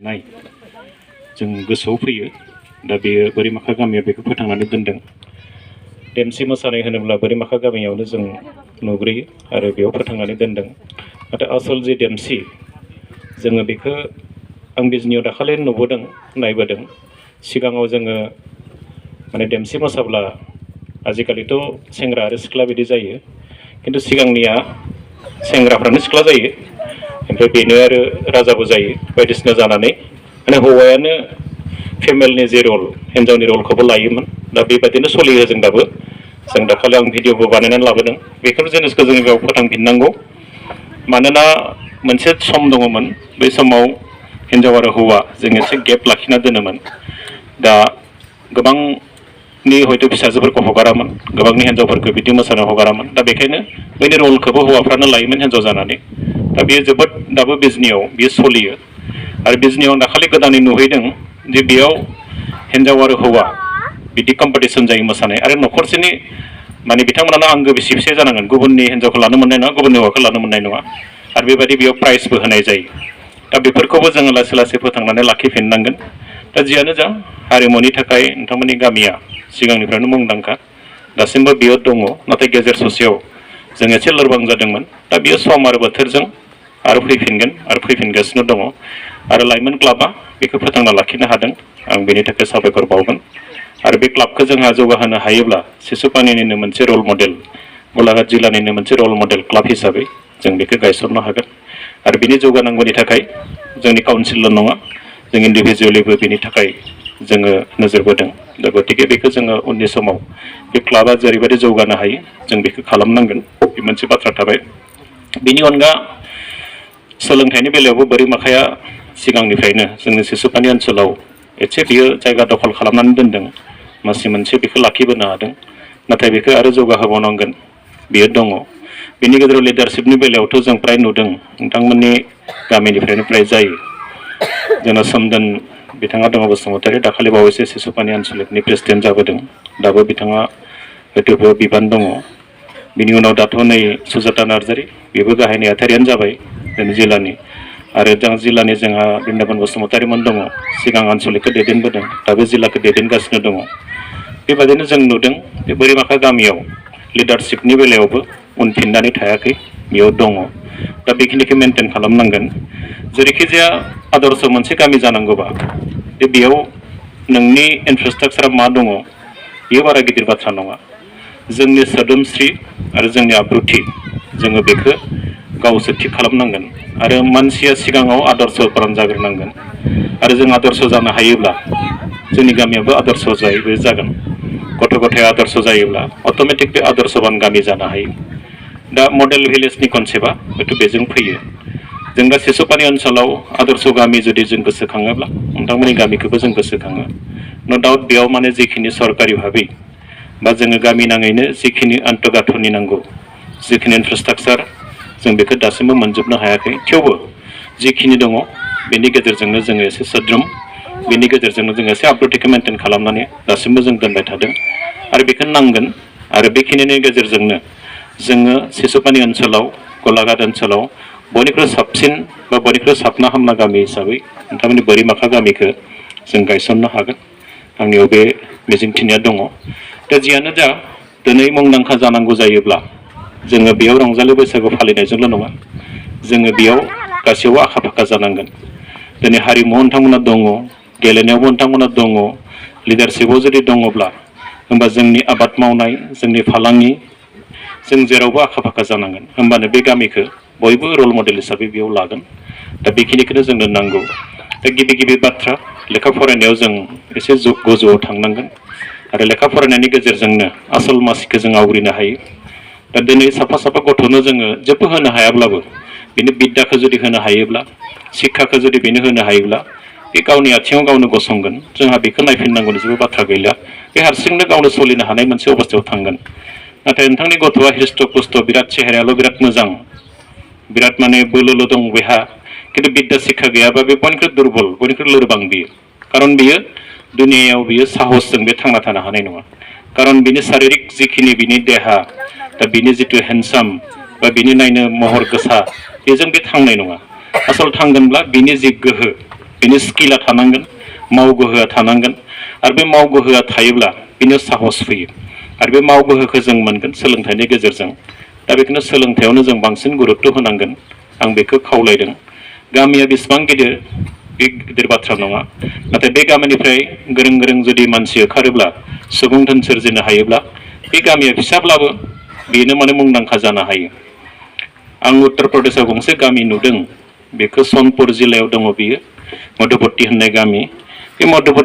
नाय जों गोसोआव फैयो दा बेयो बोरिमाखा गामियाव बेखौ फोथांनानै दोनदों। देमसि मोसानाय होनोब्ला बोरिमाखा गामियावनो जों नुग्रोयो आरो बेयाव फोथांनानै दोनदों। नाथाय आसल जे देमसि जोङो बेखौ आं बिजनियाव दाखालि नुबोदों नायबोदों। सिगाङाव जोङो माने देमसि मोसाब्ला आजिखालिथ' सेंग्रा आरो सिख्ला बिदि जायो, खिन्थु सिगांनिया सेंग्राफ्रानो सिख्ला जायो, ओमफ्राय बेनो आरो राजाबो जायो बायदिसिना जानानै माने हौवायानो फेमेलनि जे रल हिन्जावनि रलखौबो लायोमोन। दा बेबायदिनो सोलियो जों दाबो। जों दाखालि आं भिडिअबो बानायनानै लाबोदों। बेफोर जिनिसखौ जों बेयाव फोथांफिननांगौ। मानोना मोनसे सम दङमोन, बै समाव हिन्जाव आरो हौवा जों एसे गेप लाखिना दोनोमोन। दा गोबांनि हयथ' फिसाजोफोरखौ हगारामोन, गोबांनि हिन्जावफोरखौ बिदि मोसानो हगारामोन। दा बेखायनो बैनि रलखौबो हौवाफ्रानो लायोमोन हिन्जाव जानानै। दा बेयो जोबोद दाबो बिजनियाव बेयो सोलियो। आरो बिजनियाव दाखालि गोदानै नुहैदों जे बेयाव हिन्जाव आरो हौवा बिदि कम्पिटिसन जायो मोसानाय, आरो न'खरसेनि माने बिथांमोनानो आंगो बिसि फिसाय जानांगोन, गुबुननि हिन्जावखौ लानो मोननाय नङा, गुबुननि हौवाखौ लानो मोननाय नङा। आरो बेबायदि बेयाव प्राइजबो होनाय जायो। दा बेफोरखौबो जोङो लासै लासै फोथांनानै लाखिफिननांगोन। दा जियानो जा हारिमुनि थाखाय नोंथांमोननि गामिया सिगांनिफ्रायनो मुंदांखा, दासिमबो बेयो दङ। नाथाय गेजेर ससेयाव जों एसे लोरबां जादोंमोन। दा बेयो सम आरो बोथोरजों आरो फैफिनगोन आरो फैफिनगासिनो दङ। आरो लाइमोन क्लाबा बेखौ फोथांना लाखिनो हादों, आं बेनि थाखाय साबायखर बावगोन। आरो बे क्लाबखौ जोंहा जौगाहोनो हायोब्ला सिसुपानिनिनो मोनसे रल मडेल, गलाघाट जिल्लानिनो मोनसे रल मडेल क्लाब हिसाबै जों बेखौ गायसननो हागोन। आरो बिनि जौगानांगौनि थाखाय जोंनि काउन्सिलल' नङा, जों इन्डिभिजुवेलिबो बिनि थाखाय जोङो नोजोर बोदों। दा गतिके बेखौ जोङो उननि समाव बे क्लाबा जेरैबायदि जौगानो हायो जों बेखौ खालामनांगोन, बे मोनसे बाथ्रा थाबाय। बेनि अनगा सोलोंथाइनि बेलायावबो बोरिमाखाया सिगांनिफ्रायनो जोंनि सिसुपानि ओनसोलाव एसे बियो जायगा दखल खालामनानै दोनदों, मासि मोनसे बेखौ लाखिबोनो हादों। नाथाय बेखौ आरो जौगाहोबावनांगोन, बेयो दङ। बेनि गेजेराव लिडारशिपनि बेलायावथ' जों फ्राय नुदों नोंथांमोननि गामिनिफ्रायनो फ्राय जायो। जोंना सोमदोन बिथाङा दङ बसुमतारी, दाखालि बावैसो सिसुपानि आनसलिकनि प्रेसिडेन्ट जाबोदों। दाबो बिथाङा हयथ' बेयाव बिबान दङ। बिनि उनाव दाथ' नै सुजाता नार्जारी, बेबो गाहाय नेहाथारियानो जाबाय जोंनि जिल्लानि। आरो जों जिल्लानि जोंहा बृन्दाबन बसुमतारीमोन दङ, सिगां आनसलिकखौ दैदेनबोदों, दाबो जिल्लाखौ दैदेनगासिनो दङ। बेबायदिनो जों नुदों बे बोरिमाखा गामियाव लिडारशिपनि बेलायावबो उनफिननानै थायाखै, बेयाव दङ। दा बेखिनिखौ मेनटेन खालामनांगोन। जेरैखिजाया आदर्श मोनसे गामि जानांगौबा बेयाव नोंनि इनफ्रास्ट्राकचारा मा दङ बेयो बारा गिदिर बाथ्रा नङा। जोंनि सोदोमस्रि आरो जोंनि आब्रुथि जोङो बेखौ गावसो थिग खालामनांगोन। आरो मानसिया सिगाङाव आदर्श'फोरानो जाग्रोनांगोन। आरो जों आदर्श जानो हायोब्ला जोंनि गामियाबो आदर्श जागोन। गथ' गथाय आदर्श जायोब्ला अट'मेटिक बे आदर्शबान गामि जानो हायो। दा मडेल भिलेजनि कनसेप्टआ हयथ' बेजों फैयो। जों दा सिसुपानि ओनसोलाव आदर्श गामि जुदि जों गोसोखाङोब्ला नोंथांमोननि गामिखौबो जों गोसोखाङो। न' डाउट बेयाव माने जिखिनि सरकारि भाबै बा जोङो गामि नाङैनो जिखिनि आन्तगाथनि नांगौ, जिखिनि इनफ्रास्ट्राकचार जों बेखौ दासिमबो मोनजोबनो हायाखै। थेवबो जिखिनि दङ बेनि गेजेरजोंनो जोङो एसे सोद्रोम, बेनि गेजेरजोंनो जों एसे आब्रुथिखौ मेनटेन खालामनानै दासिमबो जों दोनबाय थादों। आरो बेखौ नांगोन। आरो बेखिनिनि गेजेरजोंनो जोङो सिसुपानि ओनसोलाव, गलाघाट ओनसोलाव बयनिख्रुइ साबसिन बा बयनिख्रुइ साबना हामना गामि हिसाबै नोंथांमोननि बोरिमाखा गामिखौ जों गायसननो हागोन। आंनियाव बे मिजिंथिनाया दङ। दा जियानो जा दिनै मुंदांखा जानांगौ जायोब्ला जोङो बेयाव रंजालि बैसागु फालिनायजोंल' नङा, जोङो बेयाव गासैयावबो आखा फाखा जानांगोन। दिनै हारिमुआव नोंथांमोना दङ, गेलेनायावबो नोंथांमोना दङ, लिडारशिपआव जुदि दङब्ला होमबा जोंनि आबाद मावनाय, जोंनि फालांगि, जों जेरावबो आखा फाखा जानांगोन। होमबानो बे गामिखौ बयबो रल मडेल हिसाबै बेयाव लागोन। दा बेखिनिखौनो जोंनो नांगौ। दा गिबि बाथ्रा लेखा फरायनायाव जों एसे गोजौआव थांनांगोन। आरो लेखा फरायनायनि गेजेरजोंनो आसल मासिखौ जों आवग्रिनो हायो। दा दिनै साफा साफा गथ'नो जोङो जेबो होनो हायाब्लाबो बेनो बिद्दाखौ जुदि होनो हायोब्ला, शिक्षाखौ जुदि बेनो होनो हायोब्ला बे गावनि आथिङाव गावनो गसंगोन। जोंहा बेखौ नायफिननांगौनि जेबो बाथ्रा गैला। बे हारसिंनो गावनो सोलिनो हानाय मोनसे अबस्थायाव थांगोन। नाथाय नोंथांनि गथ'आ हिस्थ' पुस्थ' बिराद चेहेरायाल' बिराद मोजां, बिराद माने बोलोल' दं बेहा, खिन्थु बिद्दा शिक्षा गैयाबा बे बयनिख्रुइ दुरबल, बयनिख्रुइ लोरबां बियो। खारन बियो दुनियायाव बियो साहसजों बे थांना थानो हानाय नङा। खारन बिनि शारिरिक जिखिनि बिनि देहा, दा बिनि जिथु हेन्डसाम बा बिनि नायनो महर गोसा, बेजों बे थांनाय नङा। आसल थांगोनब्ला बिनि जि गोहो, बिनि स्किला थानांगोन, मावगोहोआ थानांगोन आरो बे मावगोहोआ थायोब्ला बिनो साहस फैयो आरो बे मावगोहोखौ जों मोनगोन सोलोंथाइनि गेजेरजों। दा बेखौनो सोलोंथाइयावनो जों बांसिन गुरुत्व होनांगोन आं बेखौ खावलायदों। गामिया बेसेबां गिदिर बे गिदिर बाथ्रा नङा, नाथाय बे गामिनिफ्राय गोरों गोरों जुदि मानसि ओंखारोब्ला सुबुं धोन सोरजिनो हायोब्ला बे गामिया फिसाब्लाबो बेनो माने मुंदांखा जानो हायो। आं उत्तर प्रदेशआव गंसे गामि नुदों, बेखौ सनपुर जिल्लायाव दङ, बियो मधुबती होननाय गामि। बे मधुबती